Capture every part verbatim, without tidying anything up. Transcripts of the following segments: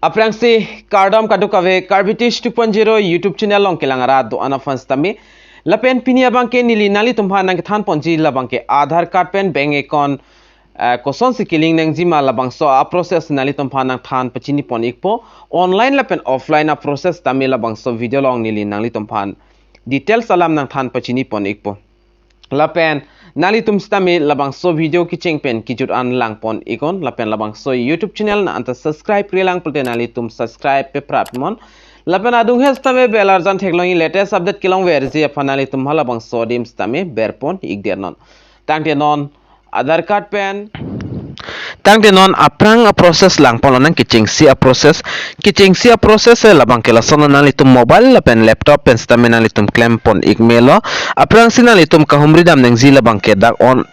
Aphrangsi kardom kadokave, Karbi Teach two point zero YouTube channel along kelang arat do-an aphan sitame. Lapen pini abangke neli nanglitum aphan nangkethan ponji labangke Aadhaar card pen bank account, eh, kosonsi ke-link nangjima labangso a-process nanglitum aphan nangthan pachini pon ikpo. Online lapen offline a-process tame labangso video along neli nanglitum aphan details alam nangthan pachini pon ikpo. Lapen nanglitum sitame labangso video kecheng pen kejut an lang pon iknon, lapen labangso YouTube channel nang anta subscribe kre-lang pulote nanglitum subscribe pe prap mon. Lapen adung he sitame bell arjan theklongji, latest update kelongverji aphan nanglitum halabangso adim sitame ber pon ikdet non. Tangte non Aadhaar card pen, tangte non aphrang a-process lang pon lonang, kechengsi a-process. Kechengsi a-process he labangke lason, nanglitum mobile lapen laptop pen sitame nanglitum klem pon ik melo. Aphrangsi nanglitum kahumri dam nangji labangke dak on,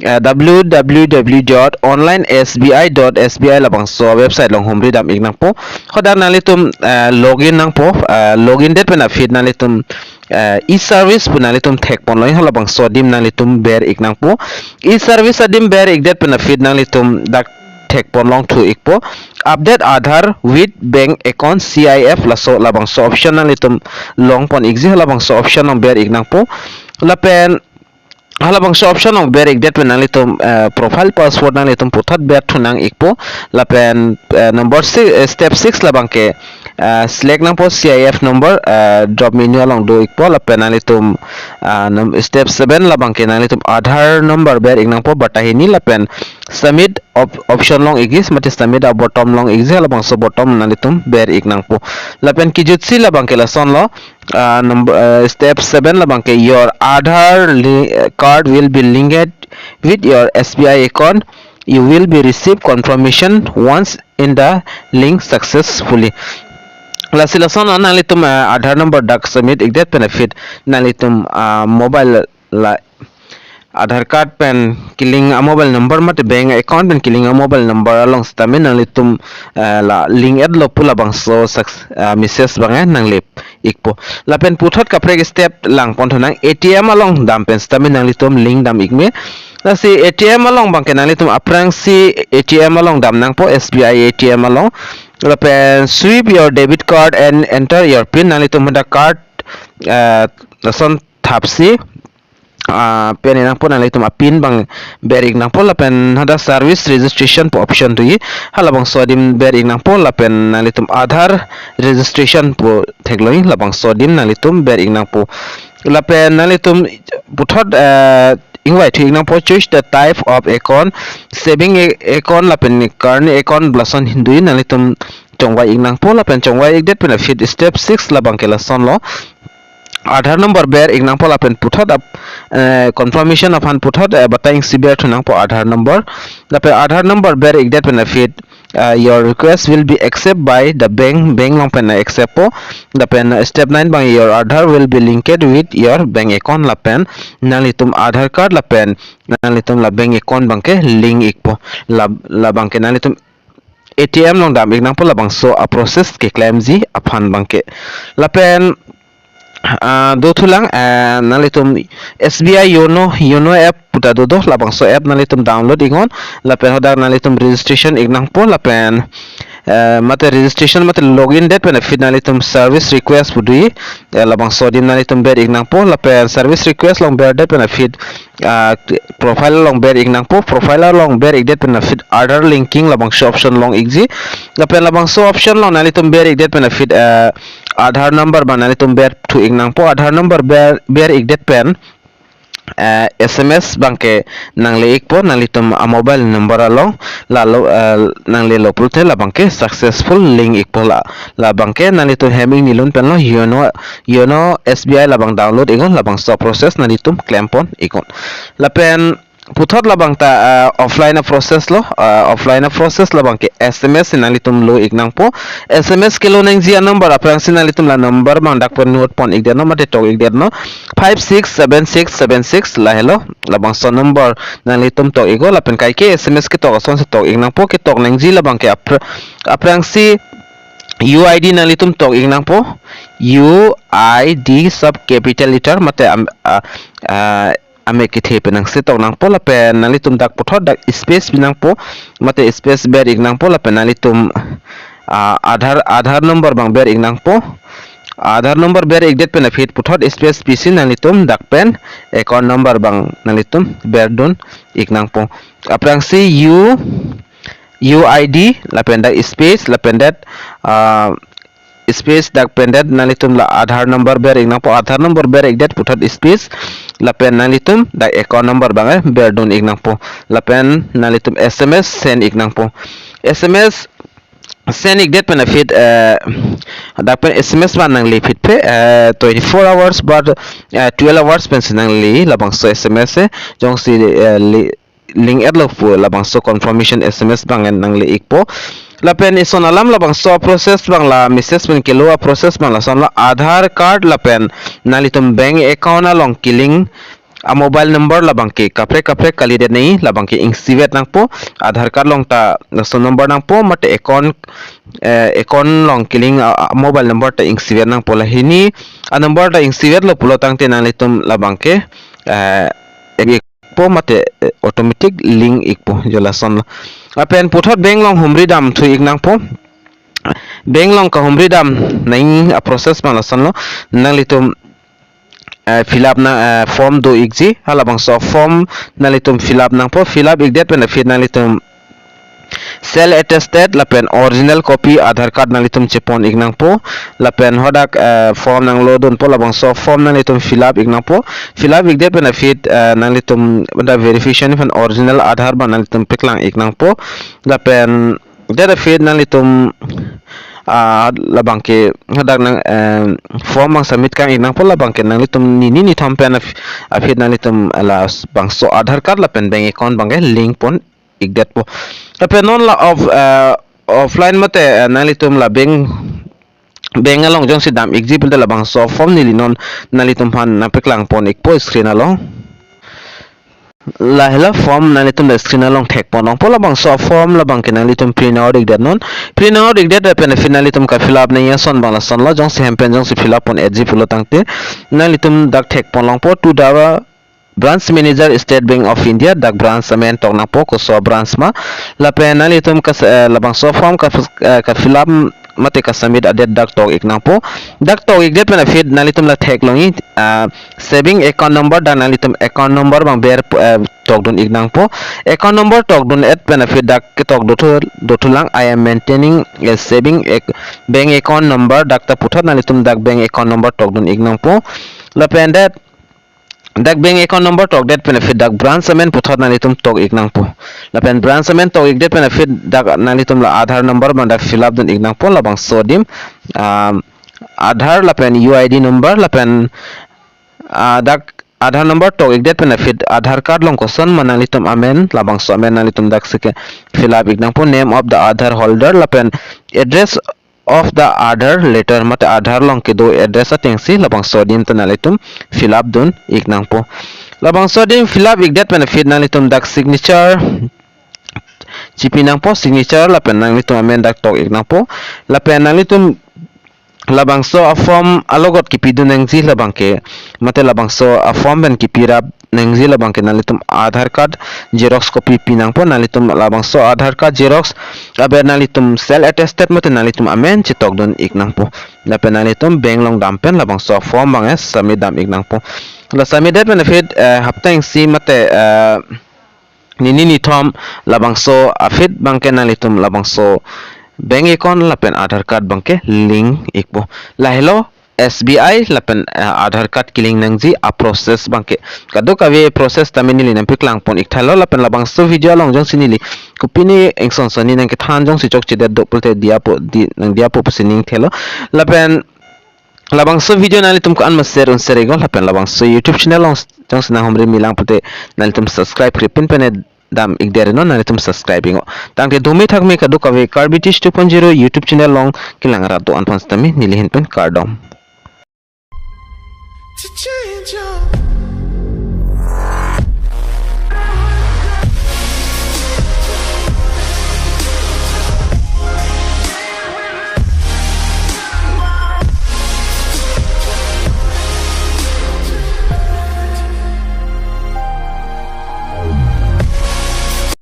eh, W W W dot online S B I dot S B I labangso website along humri dam ik nangpo. Hadak nanglitum, eh, login nangpo, eh, login det pen aphi nanglitum, eh, e-service pu nanglitum thek pon longji, halabangso adim nanglitum ber ik nangpo. E-service adim ber ikdet pen aphi nanglitum dak thek pon long thu ikpo, update Aadhaar with bank account C I F, laso labangso option nanglitum long pon ikji, halabangso option along ber ik nangpo. Lapen halabangso option along ber ikdet pen nanglitum, eh, profile password nanglitum puthot ber thu nang ikpo. Lapen, eh, number six, eh, step six labangke, eh, select nangpo C I F number, eh, drop menu along do ikpo. Lapen nanglitum, ah, num-, step seven labangke nanglitum Aadhaar number ber ik nangpo, bata hini, lapen submit op-, option long ikji, mate submit a-bottom long ikji, halabangso bottom nanglitum ber ik nangpo. Lapen kejutsi labangke lasonlo, ah, number, ah, step seven labangke, your Aadhaar li-, card will be linked with your S B I account. You will be receive confirmation once in the link successfully. Lasi lason an nanglitum, ah, Aadhaar number dak submit ikdet pen aphi nanglitum, ah, mobile la Aadhaar card pen ke-link a-mobile number mate bank account pen ke-link a-mobile number along sitame nanglitum, eh, la link etlo pu labangso suc-, eh, message abang, eh, nangle ikpo. Lapen puthot kaprek step lang pon thu nang, A T M along dam pen sitame nanglitum link dam ik me. Lasi A T M along abangke nanglitum aphrangsi A T M along dam nangpo, S B I A T M along. Lapen swipe your debit card and enter your pin, nanglitum hadak card, eh, lason thapsi, ah, pen nangpo, nanglitum a-pin abang ber ik nangpo, lapen hadak service registration pu option do-i, halabangso adim ber ik nangpo, lapen nanglitum Aadhaar registration pu theklongji, labangso adim nanglitum ber ik nangpo. Lapen nanglitum puthot, eh, ingvai thu ik nangpo, choose the type of account, saving a-, account lapen current account, lason hini do-i, nanglitum chongvai ik nangpo. Lapen chongvai ikdet pen aphi step six labangke lasonlo, Aadhaar number ber ik nangpo, lapen puthot ap-, eh, confirmation aphan puthot, eh, bata isi ber thu nangpo Aadhaar number. Lapen Aadhaar number ber ikdet pen aphi, eh, your request will be accept by the bank, bank along pen accept po. Lapen, eh, step nine abang, your Aadhaar will be linked with your bank account, lapen nanglitum Aadhaar card lapen nanglitum la bank account abangke link ikpo. La, labangke nanglitum A T M along dam ik nangpo, labangso a-process keklemji aphan abangke. Lapen, ah, do thulang, eh, nanglitum S B I Yono, Yono app puta dodo, labangso app nanglitum download iknon, lapen hadak nanglitum registration ik nangpo, lapen, eh, mate registration mate login det pen aphi nanglitum service request pu do-i, eh, labangso adim nanglitum ber ik nangpo, lapen service request along ber det pen aphi, ah, profile along ber ik nangpo, profile along ber ikdet pen aphi Aadhaar linking labangso option long ikji. Lapen labangso option along nanglitum ber ikdet pen aphi, eh, Aadhaar number abang nanglitum ber thu ik nangpo, Aadhaar number ber, ber ikdet pen, eh, S M S abangke nangle ikpo, nanglitum a-mobile number along, lalo, eh, nanglelo pulote labangke successful link ikpo la, labangke nanglitum hem ingni lun penlo Yono, Yono S B I labang download iknon, labangso process nanglitum klem pon iknon. Lapen puthot labang ta, ah, offline a-process lo, ah, offline a-process labangke S M S si nanglitum lo ik nangpo. S M S kelo nangji a-number aphrangsi nanglitum la number abang dak pon note pon ikdet non mate tok ikdet non. Five six seven six seven six lahelo, labangso number nanglitum tok iknon, lapen kaike S M S ketok asonsi tok ik nangpo, ketok nangji labangke aphr-, aphrangsi U I D nanglitum tok ik nangpo. U I D sub capital letter mate am-, ah, ah, amek kethe pen nangsi tok nangpo, lapen nanglitum dak puthot dak space pi nangpo, mate space ber ik nangpo, lapen nanglitum ah, Aadhaar, Aadhaar number abang ber-ik nangpo. Aadhaar number ber-ikdet pen aphi puthot space pisi nanglitum dak pen account number abang nanglitum berdun ik nangpo. Aphrangsi U, U I D lapen dak space lapen det, ah, space dak pen det nanglitum la Aadhaar number ber-ik nangpo, Aadhaar number ber-ikdet puthot space lapen nanglitum dak account number abang, eh, berdun ik nangpo. Lapen nanglitum S M S send ik nangpo. S M S send ikdet pen aphi, eh, dak pen S M S abang nangle phit phe, eh, twenty-four hours ba, eh, twelve hours pensi nangle labangso S M S, eh, jongsi, eh, le-, link-etlo pu labangso confirmation S M S abang nangle ikpo. Lapen ison alam labangso process abang la message pen kelo a-process abang lasonlo, Aadhaar card lapen nanglitum bank account along kelink a-mobile number labangke kaprek kaprek kalidet nangji, labangke ingsivet nangpo. Aadhaar card along ta laso number nangpo, mate account, eh, account along kelink a, a-mobile number ta ingsivet nangpo. La hini a-number ta ingsivetlo pulo tangte nanglitum labangke, eh, po mate, eh, automatic link ikpo, jo lasonlo. Lapen puthot bank along humri damthu ik nangpo. Bank along kahumri dam nangji a-process abang lasonlo. Nanglitum, eh, fill up na, eh, form do ikji, halabangso form nanglitum fill up nangpo. Fill up ikdet pen aphi nanglitum self attested lapen original copy Aadhaar card nanglitum chepon ik nangpo. Lapen hadak, eh, form nanglo dunpo, labangso form nanglitum fill up ik nangpo. Fill up ikdet pen aphi, eh, nanglitum dak verification pen original Aadhaar abang nanglitum paklang ik nangpo. Lapen det aphi nanglitum, ah, labangke hadak nang, eh, form abang submit kang ik nangpo, labangke nanglitum nini nithom pen aph-, aphi nanglitum labangso Aadhaar card lapen bank account abangke link pon ikdetpo. Lapen non la off, eh, offline mate, eh, nanglitum la bank, bank along jongsi dam ikji pulote labangso form neli non nanglitum aphan nangpaklang pon ikpo screen along. Lahelo form nanglitum la screen along thek pon longpo, labangso form labangke nanglitum print out ikdet non. Print out ikdet pen aphi nanglitum ka-fill up nangji ason abang lasonlo, jongsi hem pen jongsi fill up pon ikji pulo tangte nanglitum dak thek pon longpo, to the branch manager, State Bank of India, dak branch amen tok nangpo, koso branch ma. Lapen nanglitum kas-, eh, labangso form ka, eh, ka-fill up mate ka-submit adet dak tok ik nangpo. Dak tok ikdet pen aphi nanglitum la theklongji, ah, saving account number, dak nanglitum account number abang ber, eh, tokdun ik nangpo. Account number tokdun-et pen aphi dak ketok dothu, dothulang, "I am maintaining a saving ac-, bank account number," dak ta puthot nanglitum dak bank account number tokdun ik nangpo. Lapen det dak bank account number tokdet pen aphi dak branch amen puthot nanglitum tok ik nangpo. Lapen branch amen tok ikdet pen aphi dak nanglitum la Aadhaar number abang dak fill up dun ik nangpo, labangso adim, ah, Aadhaar lapen U I D number lapen, ah, dak Aadhaar number tok ikdet pen aphi Aadhaar card along koson ma nanglitum amen, labangso amen nanglitum dak sike fill up ik nangpo, name of the Aadhaar holder lapen address of the Aadhaar letter mate Aadhaar along kedo address atengsi labangso adim ta nanglitum fill up dun ik nangpo. Labangso adim fill up ikdet pen aphi nanglitum dak signature chipi nangpo, signature lapen nanglitum amen dak tok ik nangpo. Lapen nanglitum labangso a-form alogot kipidun nangji labangke, mate labangso a-form pen kipirap nangji labangke nanglitum Aadhaar card xerox copy pi nangpo, nanglitum labangso Aadhaar card xerox aber nanglitum self attested mate nanglitum amen chetokdun ik nangpo. Lapen nanglitum bank along dam pen labangso form abangke submit dam ik nangpo. La submit det pen aphi, eh, hapta isi mate, eh, nini nithom labangso aphi abangke nanglitum labangso bank account lapen Aadhaar card abangke link ikpo. Lahelo S B I lapen, eh, Aadhaar card kelink nangji a-process abangke. Kadokave process tame neli nangpaklang pon ik thanlo, lapen labangso video along jongsi neli kopine ingson sonni nangkethan jongsi chokchedet do pulote diya po, di, nangdiya po pusi ning thelo. Lapen labangso video nanglitum ko-an ma share un share iknon, lapen labangso YouTube channel along jongsi nanghumri milang pulote nanglitum subscribe krepin pen dam ikdet non, nanglitum subscribe iknon. Tangte dome thakme kadokave Karbi Teach two point zero YouTube channel along kelang rat do-an aphan sitame neli ahin pen kardom.